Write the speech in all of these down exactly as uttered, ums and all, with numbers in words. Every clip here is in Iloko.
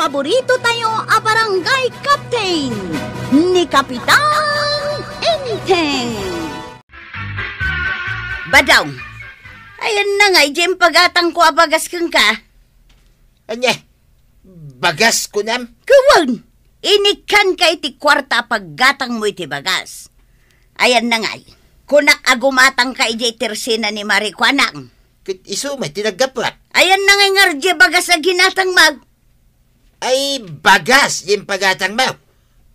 Paborito tayo a barangay captain, ni Kapitan Enteng. Badong, ayan na nga, iti impagatangko a bagas kenka. Ania? Bagas, kunam? Kawan, inikkanka iti kuarta a paggatangmo iti bagas. Ayan na ngay, kunak a gumatangka idiay tersena ni Mari Kuanang. Ket isu met ti naggapuak. Ayan na ngay ngarud diay bagas a ginatangmo. Ay, bagas diay impagatangmo.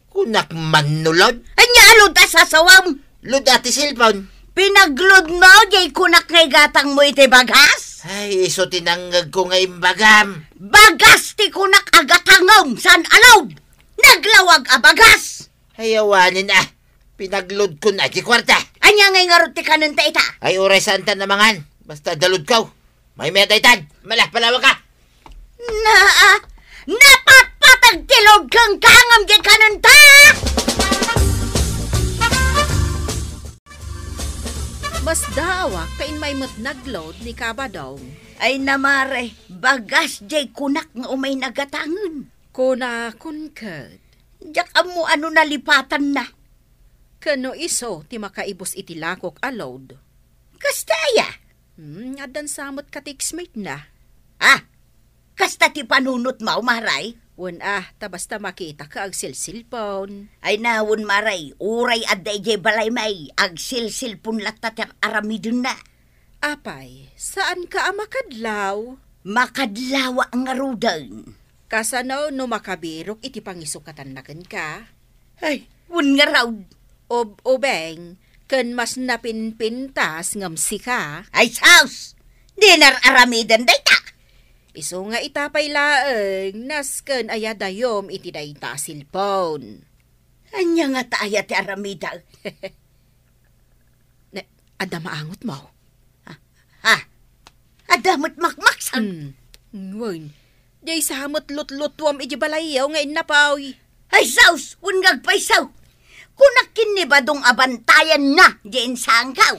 Kunak mannulod. Ania a lod a sasawam? Lod a ti cellphone. Pinaglodmo diay kunak nga igatangmo iti bagas? Ay, isu ti nangngegko nga imbagam. Bagas ti kunak a gatangem, saan a lod. Naglawag a bagas. Ay, awanen a. Pinaglodkon a ti kuarta. Ania ngay ngarud ti kanenta ita? Ay, uray saanta a mangan. Basta adda lodko. Maymayat a itan. Mala, palawag ka. Naa, napatpatag ti lodko ngem diay kanenta! Masdaawak ta immay met naglod ni Kabadong. Ay, namare, bagas diay kunak nga umay nagatangen. Kunakon ket. Diak ammo a no nalipatanna. Ken no isu ti makaibus iti lakok a lod. Kasta aya? Hmm, addan sa met ka textmate na. Ah, kasta ti panunotmo, Maray? Wen a, ta basta makitaka agselselpon. Ay na, wen, Maray, uray adda idiay balaymi, agselselpon latta ti ar-aramidenna. Apay, saanka a makadlaw? Makadlawak ngaruden. Kasano no makabirok iti pangisukatanna kenka? Ay, wen ngarud. Ub-, ubing, ken mas napinpintas ngem sika. Ay, sus! Di ar-aramiden dayta. Isu nga ita pay laeng, nasken aya dayom iti dayta a cellphone. Ania ngata aya ti aramidek? Ne, adda maangotmo? Ha? Ha? Adda met makmaksag? Hmm. Wen. Diay sa met lutlutuam iti balayyo nga innapoy. Ay, sus! Wen nga agpayso! Kunak ken ni Badong a bantayanna diay insangkaw.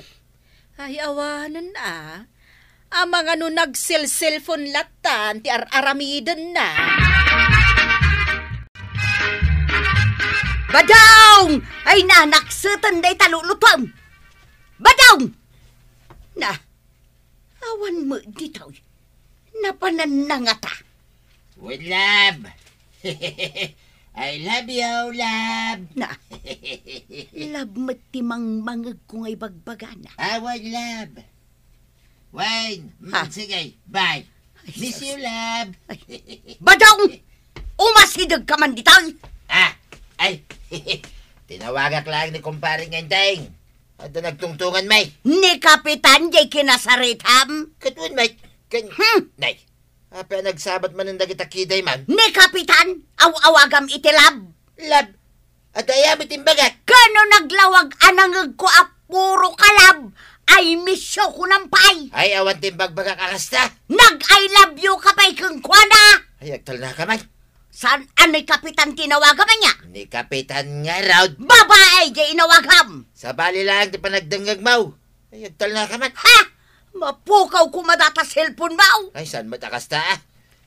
Ay, awanen a. Amangan no nagselselpon lattan ti ar-aramidenna. Badong! Ay, nanakseten dayta lulutuam. Badong! Na, awan met ditoy. Napananna ngata. Wen, love. I love you, love. Na, love met ti mangmangegko nga ibagbagana. Awan, love. Wen, mm, Ha? Sige, bye. Ay, Miss sus. You, love. Ay. Badong! Umasidegka man ditoy! Ah, ay, tinawagak laeng ni kumpare nga Enteng. Adda nagtungtungan, may. Ni Kapitan, diay kinasaritam? Ket wen, may. Ken, Hmm. Nay, apay a nagsabat manen dagita kiday man? Ni Kapitan, aw-awagam iti lab. Lab? Adda aya met imbagak? Kano naglawag a nangegko a puro ka lab? I miss you, kunam pay. Ay, awan ti imbagbagak a kasta. Nag-I love you ka pay kenkuana. Ay, agtalnaka man. Saan a ni Kapitan tinawagam ania? Ni Kapitan ngarud. Babae diay inawagam. Sabali laeng ti panagdengngegmo. Ay, agtalnaka man. Ha? Mapukaw koma data cellphone mo. Ay, saan met a kasta, ah?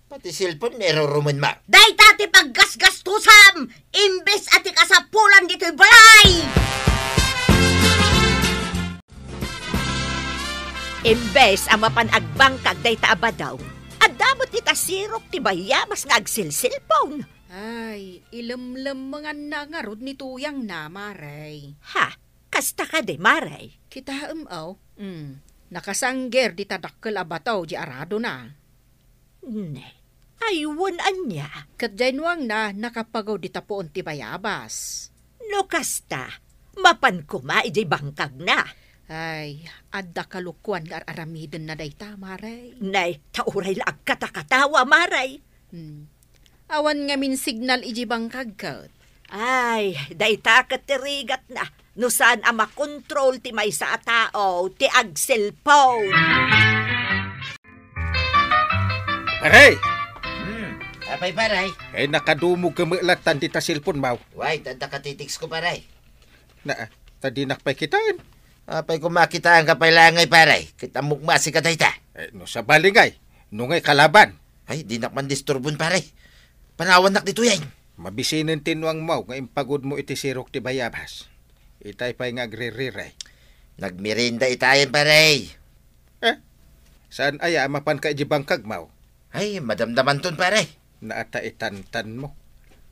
Pati cellphone, irurumenmo. Dayta ti paggasgastusam, imbes a ti kasapulan ditoy balay. Imbes a mapan agbangkag dayta a Badong, adda met dita sirok ti bayabas nga agselselpon. Ay, ilemlemmenganna ngarud ni Tuyang na, Mare. Ha? Kasta kadi, Mare? Kitaem, aw. Mm. Nakasangger dita dakkel a bato di aradona. Ne, ay wen ania? Ket diay nuangna, nakapago dita puon ti bayabas. No kasta, mapan koma idiay bangkagna. Ay, adda kalokoan nga ar-aramidenna dayta, Mare. Nay, ta uray la agkatakatawa, Mare. Hmm. Awan ngamin signal idiay bangkag ket. Ay, dayta ket ti rigatna. No saan a makontrol ti maysa a tao ti agselpon. Pare! Hmm, apay, pare? Ay, nakadumog ka met lattan dita cellphone mo. Way, adda katitextko, pare. Na, ta dinak pay kitaen. Apay, koma kitaenka pay laeng ngay, pare? Ket ammok masika dayta. Eh, no sabali ngay, no ngay kalaban? Ay, dinak man disturbon, pare. Panawannak ditoy, ay. Mabisinen ti nuangmo nga impagudmo iti sirok ti bayabas. Itay pay nga agririri. Nagmerienda itayen, pare. Eh? Saan aya a mapanka iti bangkagmo? Ay, madamdamanton, pare. Naata itantanmo.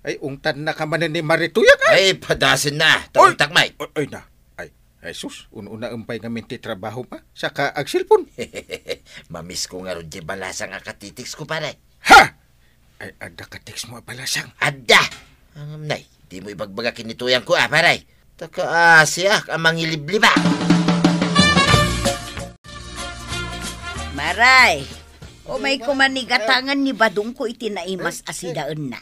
Ay, ungtannaka manen ni Maritoy, ay. Ay, padasenna. Oy! Taungtak, may. Oy, oy na. Ay, Jesus, un-unaem pay ngamin ti trabahom, a? Saka agselpon. Mamisko ngarud ti balasang a katitext ko, pare. Ha! Ay, adda ka text mo a balasang? Adda! Ngem nay, dimo ibagbaga ken ni Tuyangko, a, pare. Ta kaasiak a mangilibliba. Maray, umay koma ni gatangan ni Badongko iti naimas a sidaenna.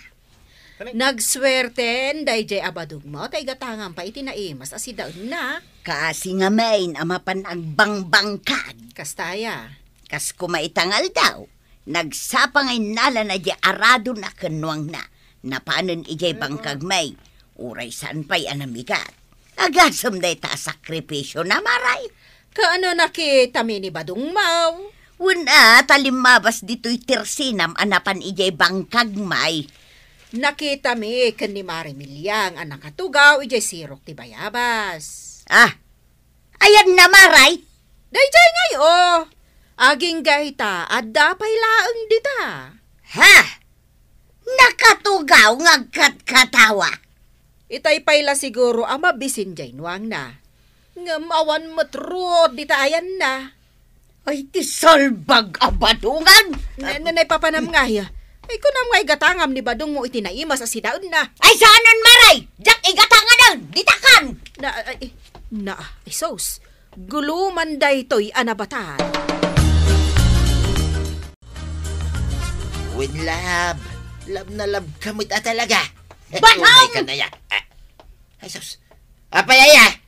Nagsuerten daydiay a Badongmo ta igatangan pay iti naimas a sidaenna. Kaasi ngamin a mapan agbangbangkag. Kasta aya? Kas koma ita nga aldaw, nagsapa nga innalana diay aradona ken nuangna. Napanen idiay bangkagmi, uray saan pay a namigat. Agasem dayta a sakripisiona, Maray. Kaano, nakitami ni Badongmo? Wen a, ta limmabas ditoy tersinam a napan idiay bangkagmi. Nakitami ken ni Mari Miliang a nakatugaw idiay sirok ti bayabas. Ah, ayanna, Maray? Daydiay ngay-o. Agingga ita, adda pay laeng dita. Ha? Nakatugaw nga agkatkatawa. Itay pay la siguro a mabisin diay nuangna. Ngem awan met ruot dita ayanna. Ay, ti salbag a Badongan! Ne-, ne-, ne, papanam nga, ya. Ay, kunam nga igatangam ni Badongmo iti naimas a sidaenna. Ay, saanen, Maray! Diak igatanganen! Ditakan! Na, ay, na, ay, sus. Guluman daytoy a nabatan. Wen, love. Love na love ka met a talaga. Batang! Tunay ka na ya. Ah. Ay, sus. Apay aya?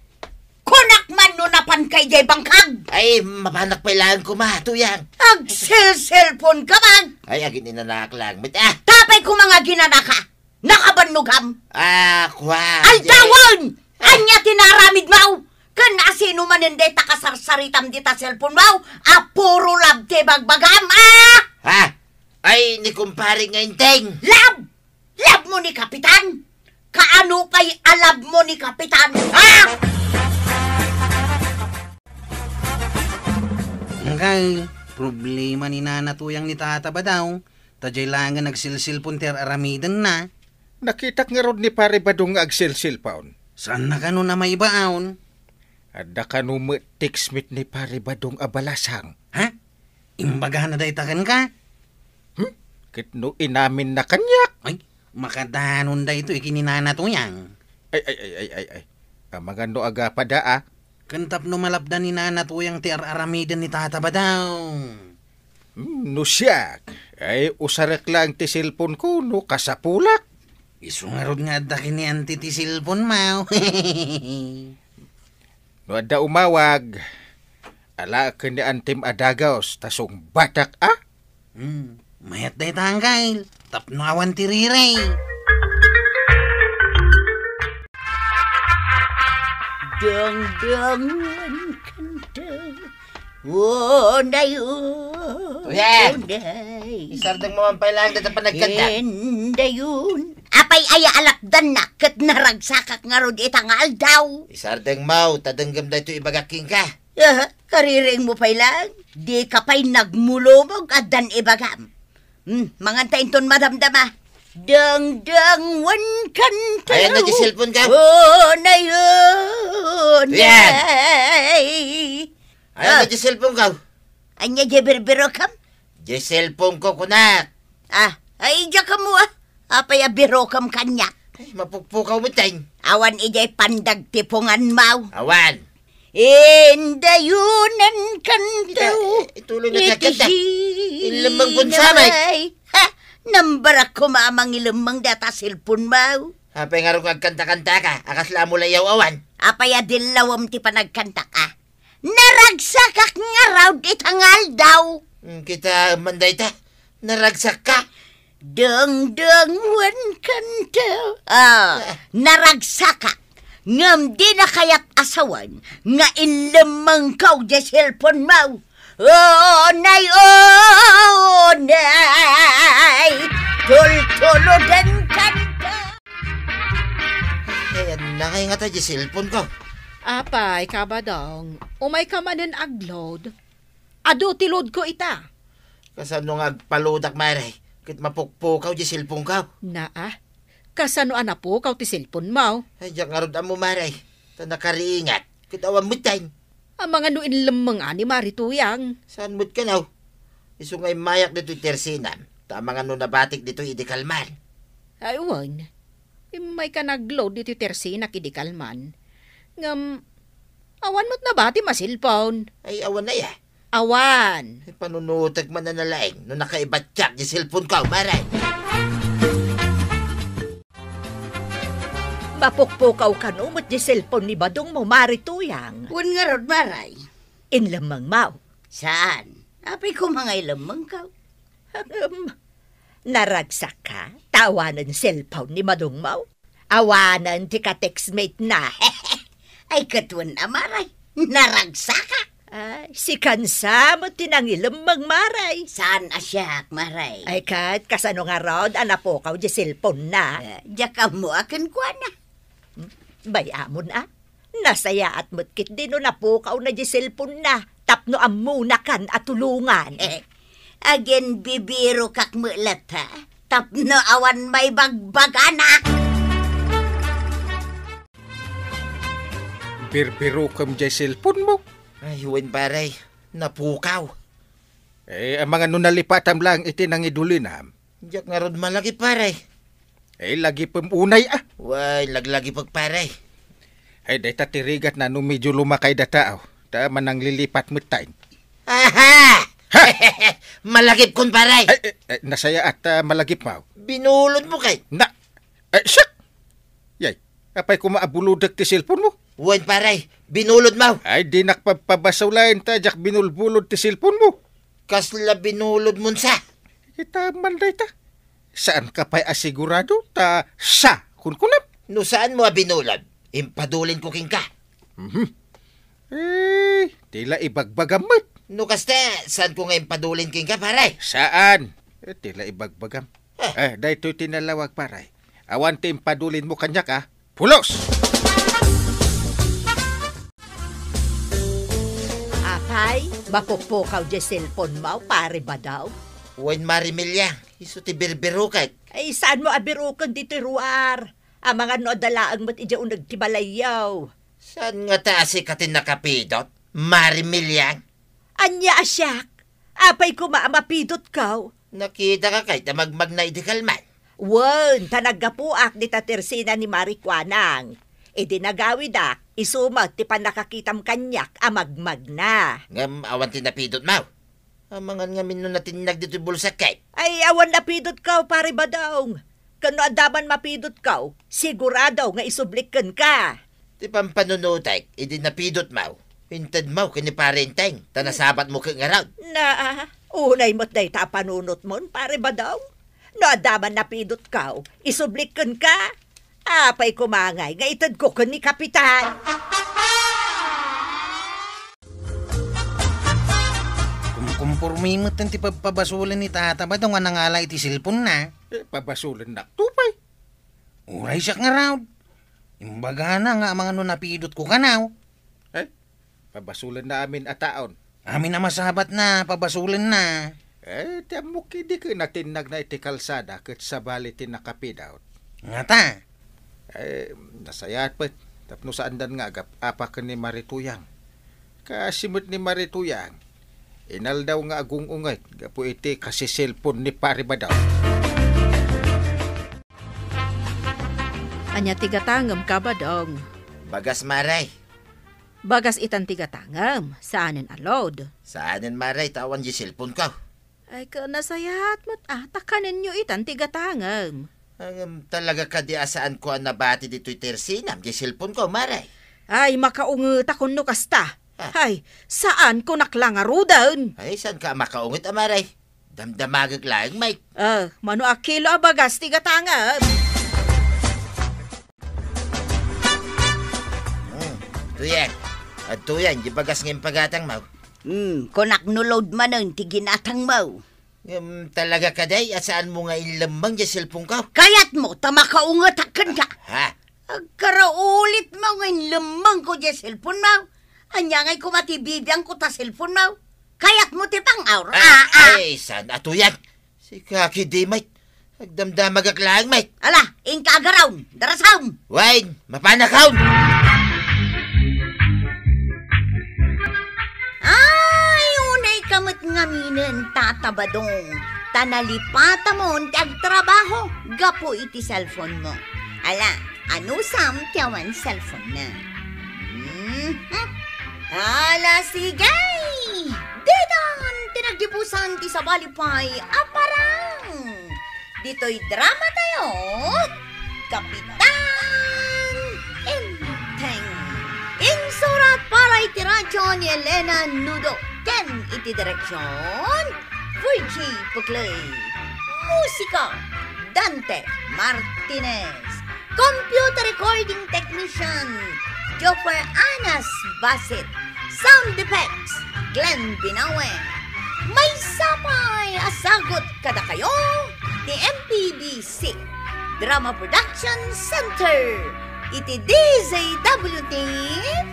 Kunak man no napanka idiay bangkag. Ay, mapanak pay laeng koma, Tuyang. Agselselpon ka man. Ay, agininanaak lang met, ah. Tapay koma nga aginanaka. Nakabannogam. Ah, kua. Aldawen! Ah. Ania ti naaramidmo? Ken asino manen dayta kasarsaritam dita cellphone mo? A puro love ti bagbagam, ah! Ha? Ay, ni kumpare nga Enteng. Love? Love mo ni Kapitan? Kaano pay a love mo ni Kapitan, ha? Angkal, problema ni Nana Tuyang ni Tata Badong. Ta diay laengen agselselpon ti ar-aramidenna. Nakitak ngarud ni Pare Badong nga agselselpon. Saanna kano a maibaon? Adda kano met text met ni Pare Badong a balasang. Ha? Imbagana dayta kenka? Hmm? Ket no inaminna kaniak? Ay, makadanon daytoy ken ni Nana Tuyang. Ay, ay, ay, ay, ay, ay. Amangan no agapada, ah. Ken tapno malapdan ni Nana Tuyang ti ar-aramiden ni Tata Badong. Hmm, no siak, ay usarek laeng ti cellphone ko no kasapulak. Isu ngarud nga adda ken ni Auntie ti cellphone mo. No adda umawag, alaek ken ni Auntie a dagaus ta sungbatak, a? Hmm, mayat dayta, Angkal. Tapno awan ti riri. Dangdangan kanta. Onay, Kuya! Onay. Isardeng mo man pay laeng dayta panagkanta. Indayon. Apay aya a lapdannak ket naragsakak ngarud ita nga aldaw. Isardeng mo, ta denggem daytoy ibagak kenka. Ah, kaririing mo pay laeng. Dika pay nagmulumog, addan ibagam. Hmm, manganta inton madamdama. Dangdang wen kanta. Ayan na di cellphone ka. Onay, onay. Ayan. Ayan na di cellphone ka. Anya di birbiro kam? Di cellphone ko, kunak. Ah, ay, diak kamo, ah. Apay a biro kam kaniak? Ay, mapukpukaw mo, Teng. Awan idiay pandagtipungan mo. Awan. Indayonan kanto. Ita, eh, ituloy na iti kanta. Inlemmeng punsamay. Ha? Nambarak koma a mangilemmeng data cellphone mo. Apay ngarud nga agkanta-kanta ka, a kasla a mula iyaw awan. Apay a dillawem ti panagkantak, a? Naragsakak ngarud ita nga aldaw. Hmm, kita man dayta. Naragsakka? Dangdang wen kanta. Ah, naragsakak. Ngem dina kayat a sawen nga inlemmengko diay cellphone mo. Unay, unay, tultuloden kanta. Ay, ania ngay ngata diay cellphone ko? Apay, Kabadong, umayka manen agload? Adu ti load ko ita. Kasano nga agpaloadak, Mare? Ket mapukpukaw diay cellphone ko. Naa, kasano a napukaw ti cellphone mo? Ay, diak ngarud ammo, Mare. Ta nakariingat. Ket awan metten. Amangan no inlemmeng a ni Mari Tuyang. Saan met kano? Isu nga immayak ditoy tersinam. Ta amangan no nabatik ditoy idi kalman. Ay, wen. Immayka nagload ditoy tersinak idi kalman. Ngem, awan met nabatim a cellphone. Ay, awan aya. Awan. Ay, panunotek man a nalaing no nakaibatiak diay cellphone ko, Mare. Mapukpukaw kano met diay cellphone ni Badong mo, Mari Tuyang. Wen ngarud, Maray. Inlemmeng mo? Saan? Apay koma nga ilemmeng ko. Ahem. Naragsak ka? Ta awanen cellphone ni Badong mo? Awanen ti ka-textmate na. Ay, ket wen a, Maray. Naragsaka. Ay, sikan sa met ti nangilemmeng, Maray. Saan a siak, Maray? Ay, ket kasano ngarud a napukaw diay cellphone na? Eh, diak ammo a kenkuana. Hmm? Bay-amon a? Nasayaat met ketdi no napukawna diay cellphone na tapno ammonakan a tulongan. Eh, aginbibirokak met latta tapno awan maibagbagana. Birbirokem diay cellphone mo? Ay, wen, pare. Napukaw. Eh, amangan no nalipatam laeng iti nangidulinam. Diak ngarud malagip, pare. Eh, lagipem unay, a. Way, laglagipek, pare. Ay, dayta ti rigat na no medyo lumakay da tao. Ta mananglilipat metten. Aha! Ha! Malagipkon, pare. Ay, eh, eh, nasayaat, a, malagip mo. Binulod mo kay. Na, eh, siak! Yay, apay koma a bulodek ti cellphone mo? Wen, pare, binulod mo. Ay, dinak pabpabasulaen ta diak binulbulod ti cellphone mo. Kasla binulod mon sa? Ita man dayta. Saan ka pay a sigurado ta sa kunkunam? No saan mo a binulod, impadulin ko kenka. Mhm. Eh, ti la ibagbagam met. No kasta, saan ko nga impadulin kenka, pare? Saan? Eh, ti la ibagbagam. Eh. Eh, daytoy ti nalawag, pare. Awan ti impadulin mo kaniak, a. Pulos! Apay, mapukpukaw diay cellphone mo, pare Badaw? Wen, Mari Milyang, isu ti birbirokek. Ay, saan mo a biroken ditoy ruar? Amangan no adda laeng met idiay uneg ti balayyo. Saan ngata a sika ti nakapidot, Mari Milyang? Ania a siak? Apay koma a mapidotko? Nakitaka kay ta magmagna idi kalman? Wen, ta naggapuak dita tersina ni Mari Kuanang. Idi nagawidak, isu met ti pannakakitam kaniak a magmagna. Ngem awan ti napidotmo? Amangan ngamin no natinnag ditoy bulsak kay? Ay, awan napidotko, Pare Badong. Ken no adda man mapidotko, sigurado nga isublik kenka. Ti pampanunotek, idi napidotmo, intedmo ken ni Pare Enteng, ta nasabatmo ket ngarud. Naa, unay met dayta a panunotmon, Pare Badong. No adda man napidotko, isublik kenka. Apay koma ngay nga itedko ken ni Kapitan. Kumkumporme met ti pabpabasolen ni Tata Badong a nangala iti cellphone na. Eh, pabasolennak to pay. Uray siak ngarud. Imbagana nga amangan no napidotko kano. Eh, pabasolenna amin a taon. Amin a masabatna, pabasolenna. Eh, ti ammok idi ket natinnagna iti kalsada ket sabali ti nakapidot. Ngata? Eh, nasayaat met. Tapno saandan nga agap-apa ken ni Mari Tuyang. Kaasi met ni Mari Tuyang, inaldaw nga agung-unget gapu iti kasiselpon ni Pari Badong. Ania ti gatangem, Kabadong? Bagas, Mare. Bagas itan ti gatangem, saanen a load. Saanen, Mare, ta awan di selponko. Ay, ka, nasayaat met, a, ta kanenyo itan ti gatangem. Ngem talaga kadi a saanko a nabati ditoy tersinam, di selponko, Mare. Ay, makaungetak no kasta. Ah. Ay, saanko naklangaruden. Ay, saanka a makaunget, a, Mare? Damdamagek laeng, Mike. Ah, mano a kilo a bagas ti gatangem? Hmm, tuyan. Adtoyan, di bagas nga impagatangmo. Hmm, kunak no load manen ti ginatangmo. Ngem talaga kadi a saanmo nga inlemmeng diay cellphoneko? Kayatmo ta makaungetak kenka? Ha? Agkaraulitmo nga inlemmengko diay cellphonemo. Ania ngay koma ti bibiangko ta cellphonemo? Kayatmo ti pang-aw? Ah, ah, ah. Ay, saan a tuyag? Sika ketdi met. Agdamdamagak laeng met. Ala, inka agaraw, darasam. Wen, mapanakon. Ay, unayka met ngaminen, Tata Badong, ta nalipatamon ti agtrabaho gapu iti cellphonemo. Ala, anusam ti awan cellphonena? Mhm. Ala, sige! Ditan ti nagdibusan ti sabali pay a parang. Ditoy dramatayo, Kapitan Enteng. Insurat para iti radyo ni Elena Nudo ken iti direksyon, Virgie Puclay. Musika, Dante Martinez. Computer recording technician, Joffer Anas Basit. Sound effects, Glenn Binawe. Maysa pay a sagut kadakayo ti M P B C Drama Production Center iti D Z W T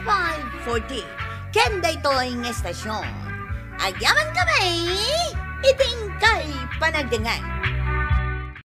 five forty. Ken daytoy nga estasyon, agyamankami iti inkay panagdengngeg.